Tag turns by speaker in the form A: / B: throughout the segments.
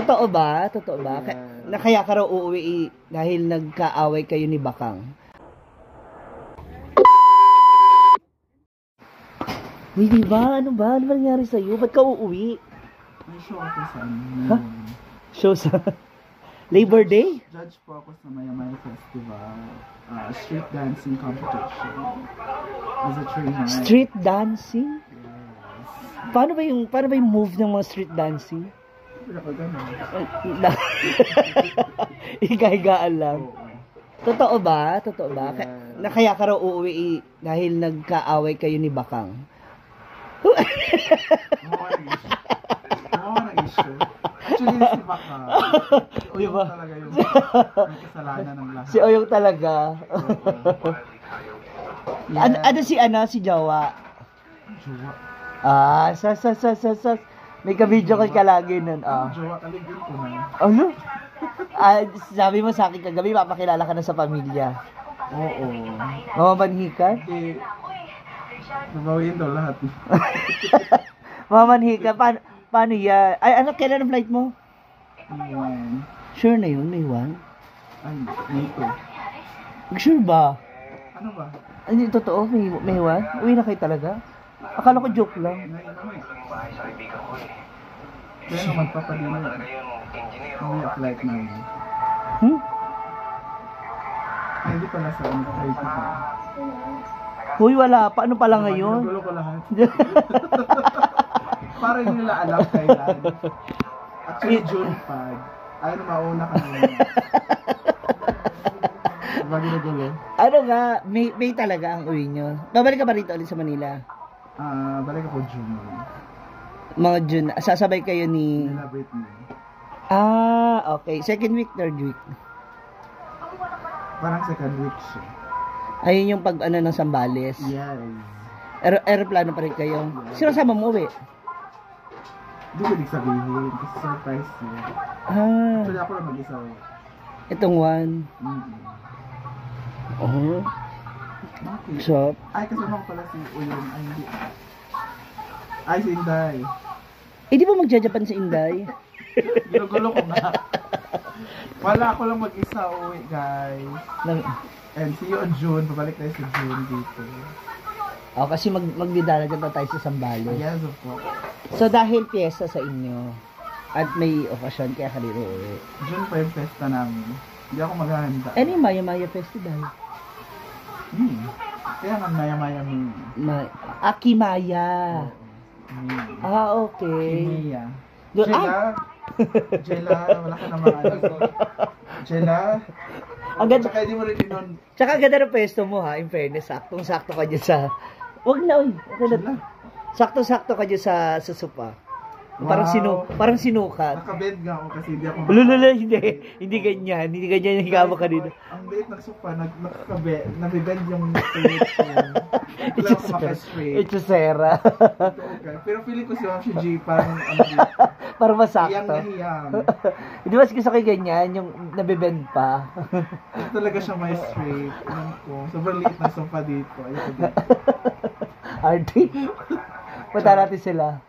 A: Totoo ba? Totoo ba?
B: Yeah.
A: Na kaya ka raw uuwi dahil nagkaaway kayo ni Bakang. Uy, di ba? Ano ba? Ano ba nangyari sa'yo? Ba't ka uuwi?
B: May show ako sa ano.
A: Ha? Show sa Labor Day?
B: Judge po ako sa Maya Maya Festival. Street dancing competition. As a trainer.
A: Street dancing?
B: Yes.
A: Paano ba yung move ng mga street dancing?
B: Pero ako ganun.
A: Higa-higaan lang.
B: Oo.
A: Totoo ba? Totoo ba?
B: Yeah.
A: Na kaya ka raw uuwi dahil nagkaaway kayo ni Bakang.
B: Gumawa ng issue. Gumawa ng issue. Actually, si Baka. Si
A: Di
B: Oyong
A: ba?
B: talaga yung may kasalanan ng lahat.
A: Si Oyong talaga.
B: Oo.
A: Ano, ano si ano si Jowa?
B: Jowa.
A: Ah, sa sa sa sa sa. May ka-video call ka lagi nun. Ah.
B: Jowa, kaligin ko na.
A: Ano? Ah, sabi mo sa akin kagabi, papakilala ka na sa pamilya.
B: Oo.
A: Mamamanhikan?
B: Hindi. Babawiin daw lahat.
A: Mamamanhikan? Paano, paano yan? Ay, ano, kailan ang flight mo?
B: Ayan.
A: Sure na yun, May 1?
B: Ay, May 2.
A: Sure ba?
B: Ano ba?
A: Hindi, totoo, May 1? Uwi na kayo talaga? Akala ko joke lang.
B: May ano eh. Kaya nga magpapadala. May flight namin.
A: Hmm?
B: Ay, hindi pala sa ano, 35.
A: Uy, wala pa. Ano pala ngayon?
B: Ginugulo ko lahat. Para hindi nila alam kailan. Actually, June 5. Ay, ano, mauna ka na. Diba ginugulo?
A: Ano nga, May talaga ang uwi nyo. Babalik ka ba rito ulit sa Manila?
B: Ah, balik ako June.
A: Mga June. Sasabay kayo ni.
B: Nila Britney.
A: Ah, okay. Second week, third week.
B: Parang second week siya.
A: Ayun yung pag ano ng Sambales.
B: Yes.
A: Aeroplano pa rin kayo. Sino kasama mo uwi?
B: Hindi ko ibig sabihin kasi surprise yun.
A: Ah,
B: Actually, ako lang mag-isa eh.
A: Itong one. Oh,
B: Bakit?
A: so,
B: Ay, kasama ko pala si Uyong. Ay, hindi. Ay, si Inday.
A: Eh, di ba magja-Japan si Inday?
B: Ginugulo ko nga. Wala, ako lang mag-isa uwi, guys. And see you on June. Babalik tayo sa June dito.
A: Oh, kasi magdidalagan pa tayo sa Sambales.
B: Yes, of course.
A: So, dahil piyesta sa inyo, at may okasyon, kaya ka dito uwi.
B: June pa yung festa namin. Hindi ako maghahanda.
A: Ano yung Maya Maya Festival?
B: Kaya nga Maya Maya Me.
A: Akimaya.
B: Me.
A: Ah, okay.
B: Kimia.
A: Ah,
B: Jela. Jela, wala ka namang ano. Jela.
A: Ang ganda.
B: Tsaka hindi mo rin inon.
A: Tsaka ang ganda ng pwesto mo ha, in fairness, saktong-sakto ka dyan sa. Wag na, uy. Okay na.
B: Jela.
A: Saktong-sakto ka dyan sa sopa. Parang
B: Wow.
A: parang sinukat.
B: Nakabed nga ako kasi hindi ako
A: Lulula, hindi. Hindi ganyan. Hindi ganyan yung higa mo kanina.
B: Ang liit ng sopa, nagkakabe, nabibend yung tuhod ko. Wala ako maka-straight.
A: Echosera.
B: Okay. Pero feeling ko si Ma'am si G parang ano dito.
A: Parang
B: Hiyang
A: masakto.
B: na hiyang.
A: Hindi mas gusto ko yung ganyan, yung nabibend pa.
B: Hindi talaga siya may straight. Alam ko. Sobrang liit ng sopa dito. Ayoko dito.
A: Artie. Punta natin sila.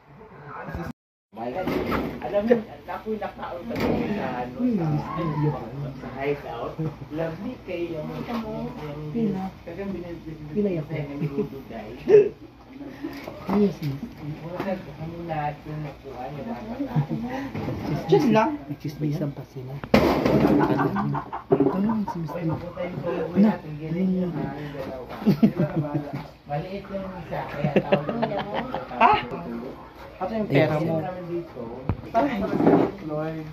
C: Alam mo, ako'y nakaon pa sa ano, sa hideout. Lovely kay yung
A: Pila.
C: Kagang
A: Pila ako.
C: binibigay.
A: Yes.
C: Ano natin nakuha niya
A: Diyan lang. Nagchismisan pa sila. Ano yung chismis nila?
C: Na. Maliit lang yung isa, kaya tawag
A: Ah!
C: Ito yung pera mo.
B: Lloyd.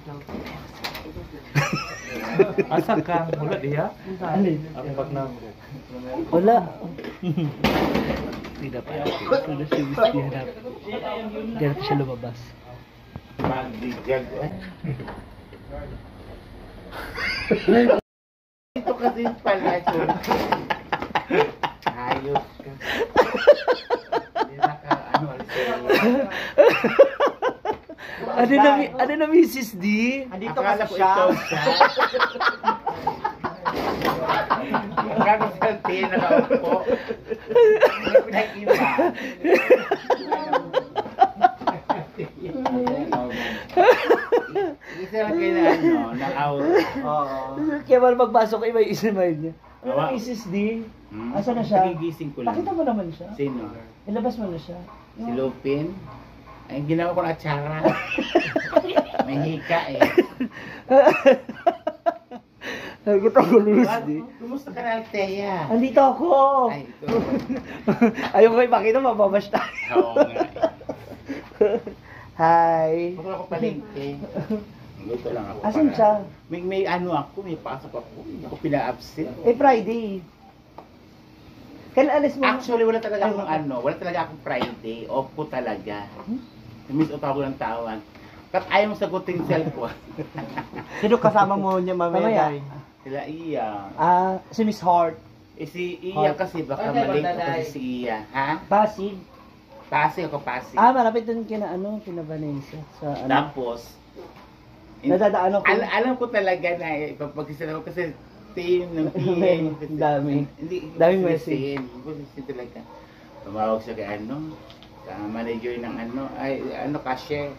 D: Asa ka? Wala diya?
A: Alin?
D: Ang bag na
A: Wala. Hindi na pa. Wala si Miss Diana. Hindi natin siya lumabas.
C: Magdigag. Ito kasi pala. So, ayos ka. Hindi na ka, ano,
A: Ano na Mrs. D?
C: Andito kasi siya. Akala ko sa tiyan nakaupo. Hindi ko nakita. Isa Na out.
B: Oo.
A: Kaya wala magpasok iba yung smile niya. Ano
C: Awa.
A: na SSD?
C: Hmm?
A: Asa na siya?
C: Nagigising ko lang.
A: Pakita mo naman siya.
C: Sino?
A: Ilabas mo na siya.
C: Si Lupin? Ay, ginawa ko na atsara. May hika eh.
A: Sabi ko, tagulos di.
C: Kumusta ka na, Althea?
A: Andito ako!
C: Ay, ito.
A: Ayaw ko ipakita, mababash tayo.
C: Oo nga eh.
A: Hi!
C: Huwag ako palengke. Luto lang ako.
A: Asan siya?
C: May ano ako, may pasok ako. Hindi ako pina-absent.
A: Eh, Friday. Kailan alis mo?
C: Actually, wala talaga akong ano, wala talaga akong Friday. Off ko talaga. Miss out ako ng tawag. Ba't ayaw mo sagutin yung cellphone?
B: Sino kasama mo niya mamaya,
A: Mamaya.
B: Day?
C: Sila Iya.
A: Ah, si Miss Hart.
C: Eh si Iya kasi baka malate ako kasi si Iya. Ha?
A: Pasig.
C: Pasig ako, Pasig.
A: Ah, malapit dun kina ano, kina Vanessa. Sa ano.
C: Tapos,
A: Nadadaan ako.
C: Alam ko talaga na eh, pagpagsisan ako kasi team ng PM.
A: Ang dami.
C: Hindi,
A: Daming
C: hindi
A: message.
C: Hindi ko sinisin talaga. Tumawag siya kay ano, sa manager ng ano, ay ano, cashier.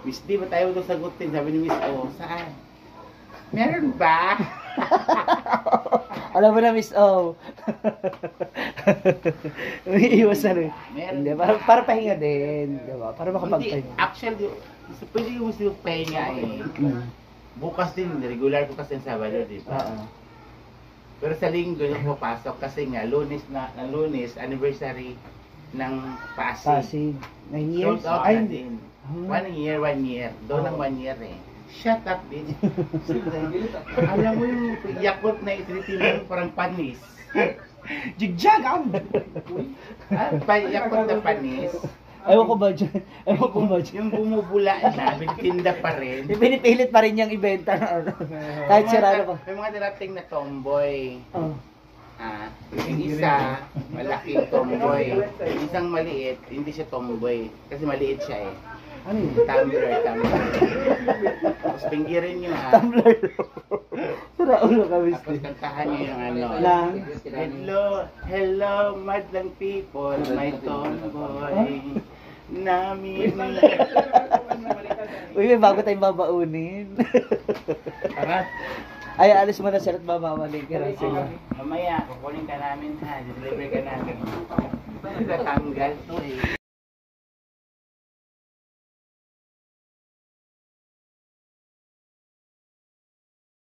C: Miss D, ba tayo daw sagutin? Sabi ni Miss O, saan? Meron ba?
A: Alam mo na, Miss O. Umiiwas na rin.
C: Meron.
A: Hindi, para pahinga din. Diba? Para
C: Hindi,
A: makapagpahinga.
C: actually, pwede yung gusto yung pahinga eh. Bukas din, regular ko kasi ang Sabado, di ba?
A: Oo.
C: Pero sa linggo yung pumapasok kasi nga, lunes na, na lunes, anniversary ng Pasig.
A: Pasig. 9 years?
C: Sold out
A: Ay,
C: na
A: hindi.
C: din. One year, one year. Doon ang 1 year eh. Shut up, bitch. Alam mo yung Yakult na itinitin mo parang panis.
B: Jigjag! Ang!
C: Ah, Yakult na panis.
A: Ewan ko ba dyan? Ewan ko ba dyan?
C: Yung bumubula na, binitinda pa rin.
A: Pinipilit pa rin niyang ibenta na ano. Kahit sira na pa.
C: May mga darating na tomboy.
A: Oh.
C: Ah, yung isa, malaking tomboy. Yung isang maliit, hindi siya tomboy. Kasi maliit siya eh.
A: Ano yun?
C: Tumbler, tumbler. Tapos pinggirin nyo ha.
A: Tumbler. Sira ulo ka, Miss
C: Tapos
A: D.
C: kantahan nyo yung ano.
A: Na?
C: Hello, hello, madlang people, my tomboy. Namin.
A: Uy, may bago tayong babaunin.
C: Tara.
A: Ay, alis mo na sir at mamamalingke na sila.
C: Mamaya, kukunin ka namin ha. Deliver ka namin. Natanggal to eh.